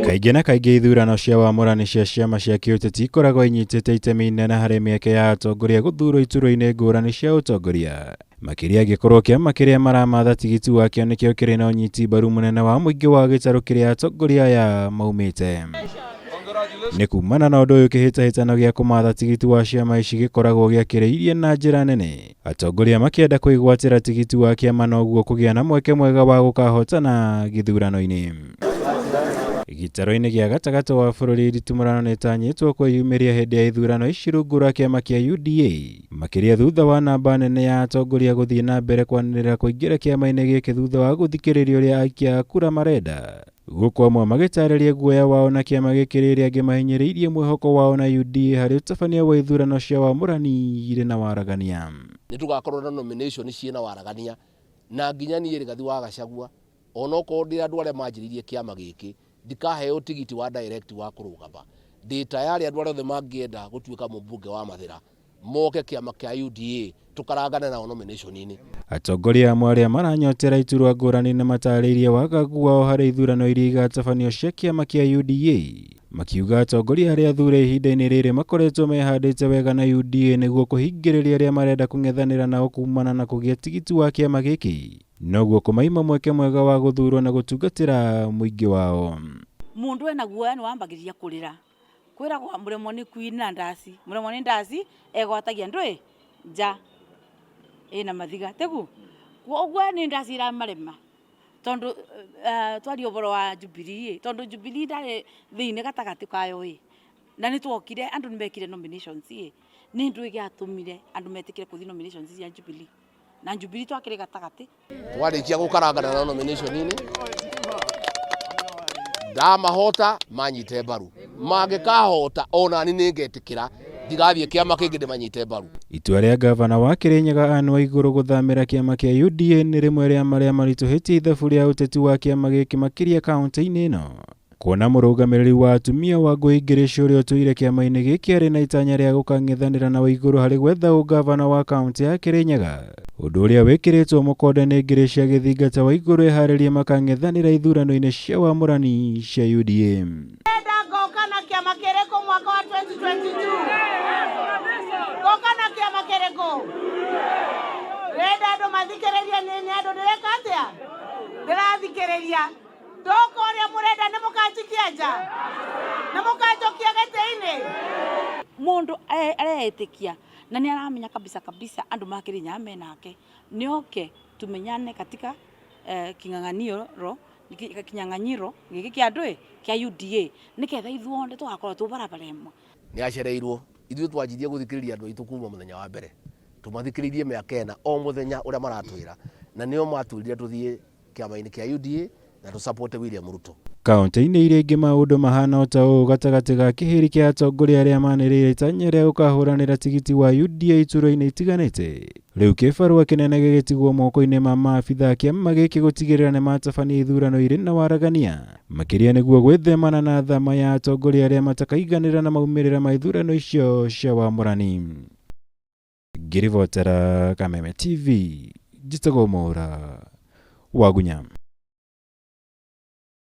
Kaingĩ na kaingĩ ithurano cia wamũrani cia ciama cia kĩũteti ikoragwo inyitĩte itemi inene harĩ mĩeke ya atongoria gũthurwo iturwa-inĩ ngũrani cia ũtongoria, makĩria angĩkorwo kĩama kĩrĩa maramatha tigiti wakĩo nĩkĩo kĩrĩ na ũnyiti mbaru mũnene wa mũingĩ wa gĩtarũ kĩrĩa atongoria aya maumĩte. Nĩ kumana na ũndũ ũyũ kĩhĩtahĩtano gĩa kũmatha tigiti wa ciama ici gĩkoragwo gĩakĩrĩirie na njĩra nene, atongoria makĩenda kwĩgwatĩra tigiti wa kĩama noguo kũgĩa na mweke mwega wa gũkahotana gĩthurano-inĩ. Gĩtarũ-inĩ gĩa gatagatĩ wa bũrũri nditimũrano nĩtanyĩtwo kwĩyumĩria hĩndĩ ya ithurano ici rungu rwa kĩama kĩa UDA, makĩria thutha wa namba nene ya atongoria gũthiĩ na mbere kwanĩrĩra kũingĩra kĩama-inĩ gĩkĩ thutha wa gũthikĩrĩria ũrĩa aikia a kura marenda, gũkũ amwe magĩtarĩria guoya wao na kĩama gĩkĩ rĩrĩa angĩ mahinyĩrĩirie mwĩhoko wao na UDA harĩ ũtabania wa ithurano cia wamũrani irĩ na waragania. Nĩ tũgakorwo na nomination ciĩna waragania na nginya niĩ Rigathi wa Gachagua onokorwo ndĩ andũ arĩa manjĩrĩirie kĩama gĩkĩ ndikaheo tigiti wa direct wa kũrũgama. Ndĩ tayari andũ arĩa othe mangĩenda gũtuĩka mũmbunge wa Mathĩra moke kĩama kĩa UDA tũkarangane nao nomination-inĩ. Atongoria amwe arĩa maranyotera iturwa ngũrani nĩ matarĩirie wagagu wao harĩ ithurano iria igatabanio cia kĩama kĩa UDA, makiuga atongoria arĩa athure ihinda-inĩ rĩrĩ makoretwo mehandĩte wega na UDA nĩguo kũhingĩrĩria arĩa marenda kũng'ethanĩra nao kumana na kũgĩa tigiti wa kĩama gĩkĩ, noguo kũmaima mweke mwega wa gũthurwo na gũtungatĩra mũingĩ wao. Mundu ena guoya nĩ wambagĩrĩria kũrĩra kwĩragwo mũremwo nĩ kwina ndaci, mũremwo nĩ ndaci egwatagia ndũĩ nja ĩna mathiga tiguo koguo nĩ ndaci iramarema tondu twaria ũhoro wa Jubilee tondu Jubilee ndarĩ thĩinĩ gatagatĩ kayo ĩ na nĩ twokire andũ nĩ mekire nominations ĩ nĩ ndũĩ gĩatũmire andũ metĩkĩre kũthiĩ nominations cia Jubilee na Jubilee twakĩrĩ gatagatĩ. Twarĩkia gũkarangana na nomination-inĩ ndamahota manyite mbaru, mangĩkahota onani nĩngetĩkĩra ndigathiĩ kĩama kĩngĩ ndĩmanyite mbaru. Itua rĩa gavana wa Kirinyaga Anne Waiguru gũthamĩra kĩama kĩa UDA nĩ rĩmwe rĩa marĩa maritũhĩtie ithabu rĩa ũteti wa kĩama gĩkĩ makĩria kaunti-inĩ ĩno, kuona mũrũgamĩrĩri wa atumia Wangũi Ngĩrĩci ũrĩa ũtũire kĩama-inĩ gĩkĩ arĩ na itanya rĩa gũkang'ethanĩra na Waiguru harĩ gwetha ũgavana wa kaunti ya Kirinyaga, ũndũ ũrĩa wĩkĩrĩtwo mũkonde nĩ Ngĩrĩci agĩthingata Waiguru eharĩrie makang'ethanĩra ithurano-inĩ cia wamũrani cia UDA. Ngoka na kĩama kĩrĩkũ mwaka wa 2022? Ngoka na kĩama kĩrĩkũ? Ndĩrenda andũ mathikĩrĩrie nĩ andũ ndĩreka atĩa? Ndĩrathikĩrĩria. Ndoka ũrĩa mũrenda nĩ mũkanjikia nja? Nĩ mũkanjokia gĩtĩ-inĩ? Mũndũ areĩtĩkia na nĩ aramenya kabisa kabisa andũ ma Kĩrĩnyaga menake nĩ oke tumenyane katika king'ang'aniro kinyang'anyiro gĩkĩ kĩa andũ kĩa UDA nĩgetha ithuothe tũgakorwo twĩ barabara ĩmwe. Nĩ acereirwo ithuĩ twanjirie gũthikĩrĩria andũ aitũ kuma mũthenya wa mbere, tũmathikĩrĩirie mĩaka ĩna o mũthenya ũrĩa maratwĩra, na nĩo matwĩrire tũthiĩ kĩama-inĩ kĩa UDA na tũsupport William Ruto. Kaunti-inĩ iria ingĩ maũndũ mahana o ta ũũ gatagatĩ ga kĩhĩri kĩa atongoria arĩa manĩrĩire itanya rĩa gũkahũranĩra tigiti wa UDA iturwa-inĩ itiganĩte, rĩu kĩbarũa kĩnene gĩgĩtigwo moko-inĩ ma maabitha a kĩama gĩkĩ gũtigĩrĩra nĩ matabania ithurano irĩ na waragania, makĩria nĩguo gwĩthemana na thama ya atongoria arĩa matakaiganĩra na maumĩrĩra ma ithurano icio cia wamũrani. Ngĩribotera Kameme TV, njĩtagwo Mwaura Wagunya.